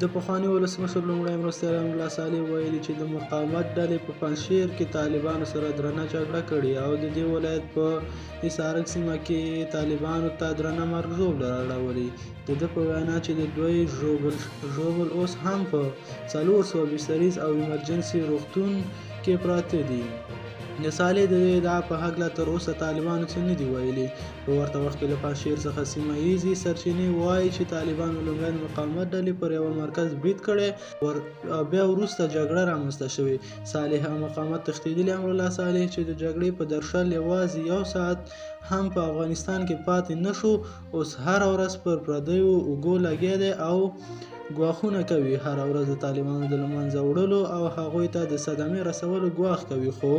د پخواني ولسمشر لومړی مرستیال امرالله صالح ویلي چې د مقاومت ډلې په پنجشیر کې طالبانو سره درنه جګړه کړې او د دې ولایت په حصارک سیمه کې طالبانو ته درنه مرګ ژوبله اړولې. د ده په وینا چې د دوی ژوبل اوس هم په 400 بستریز او ایمرجنسي روغتون کې پراته دي. د صالح د دې ادعا په هکله تر اوسه طالبانو څه نه دي ویلي. په ورته وخت کې له پنجشیر څخه سیمه ییزې سرچینې وايي چې طالبانو لومړی د مقاومت ډلې پر یوه مرکز برید کړی او بیا وروسته جګړه رامنځته شوې. صالح او مقاومت تښتېدلي امرالله صالح چې د جګړې په درشل یوازې یو ساعت هم په افغانستان کې پاتې نه شو، اوس هره ورځ پر پردیو اوږو لګیا دی او ګواښونه کوي. هره ورځ د طالبانو د له منځه وړلو او هغوی ته د صدمې رسولو ګواښ کوي، خو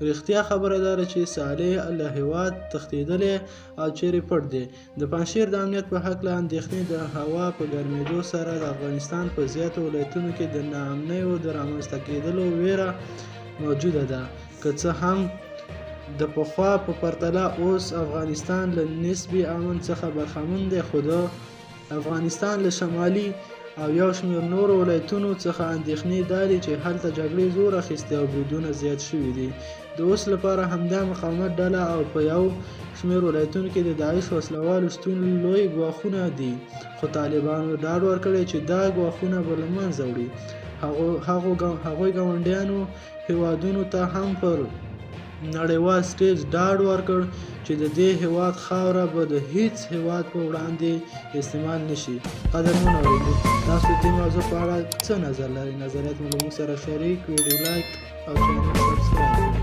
رښتیا خبره دا ده چې صالح له هېواد تښتېدلی او چیرې پټ دی. د پنجشیر د امنیت په هکله اندېښنې د هوا په ګرمېدو سره د افغانستان په زیاتو ولایتونو کې د ناامنیو د رامنځته کېدلو ویره موجوده ده. که څه هم د پخوا په پرتله اوس افغانستان له نسبي امن څخه برخمن دی، خو د افغانستان له شمالي او یو شمېر نورو ولایتونو څخه اندېښنې دا دي چې هلته جګړې زور اخیستی او بریدونه زیات شوي دي. د اوس لپاره همدا مقاومت ډله او په یو شمېر ولایتونو کې د داعش وسلهوالو شتون لوی ګواښونه دي، خو طالبانو ډاډ ورکړی چې دا ګواښونه به له منځه وړي. هغوی ګاونډیانو هېوادونو ته هم پر نړیوال سټیج ډاډ ورکړ چې د دې هېواد خاوره به د هیڅ هېواد په وړاندې استعمال نه شي. قدرمن اورېدونکو، تاسو د دې موضوع په اړه څه نظر لرئ؟ نظریات مو له موږ سره شریک، ویډیو لایک او چینل سبسکرایب کړئ.